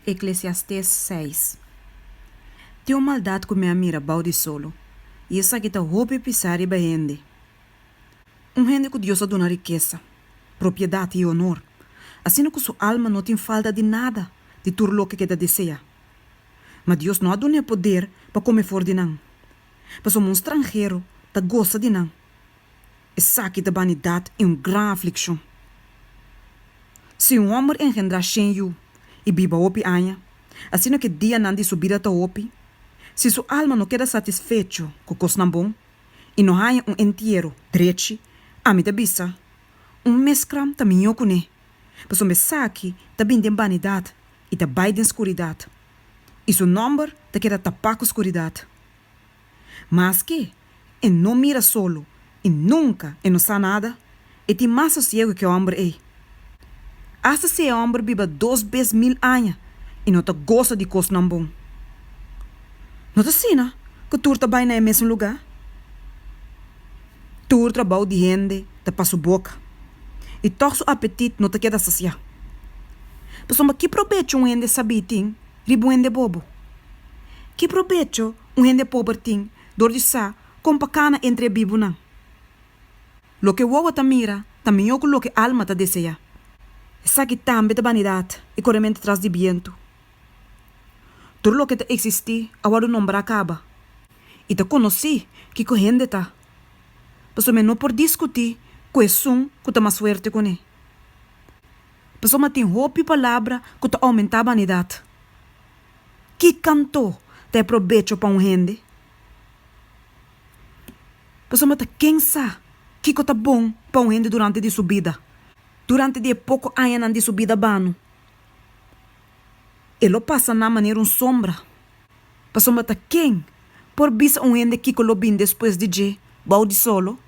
Eklesiastés seis. Tin un maldat ku mi a mira bou di solo, i esaki ta hopi pisá riba hende. Un hende ku Dios a duna rikesa, propiedat i onor, asina ku su alma no tin falta di nada di tur loke ku e ta deseá. Ma Dios no a dun'é poder pa kome for di nan, pasobra un stranhero ta gosa di nan. Esaki ta banidat i un gran aflikshon. Si un hòmber engendrá shen yu i biba hopi aña, asina ku e dianan di su bida ta hopi, si su alma no keda satisfecho ku kosnan bon i no haña un entiero drechi, ami ta bisa, Un meskram ta mihó kuné, pasobra esaki ta bini den banidat i ta bai den skuridat, i su nòmber ta keda tapá ku skuridat. Maske e no mira solo i nunka e no sa nada, e tin mas sosiegu ku e hòmber ei. Asta si e hòmber biba dos bes mil aña i no ta gosa di kosnan bon. No ta asina ku tur ta bai na e mesun lugá? Tur trabou di hende ta pa su boka, i tòg su apetit no ta keda sasiá. Pasobra ki probecho un hende sabí tin riba un hende bobo? Ki probecho un hende pober tin dor di sa kon pa kana entre e bibunan? Loke wowo ta mira ta mihó ku loke alma ta deseá. Esaki tambe ta banidat i korementu tras di bientu. Tur loke ta eksistí a wòrdu nombrá kaba, i ta konosí kiko hende ta, pasobra e no por diskutí ku esun ku ta mas fuerte kuné. Pasobra tin hopi palabra ku ta oumentá banidat. Ki kantó ta e probecho pa un hende? Pasobra ta ken sa kiko ta bon pa un hende durante di su bida, durante di e poko añanan di su bida bano? E lo pasa nan manera un sombra. Pasobra ta ken por bisa un hende kiko lo bin despues di dje bou di solo?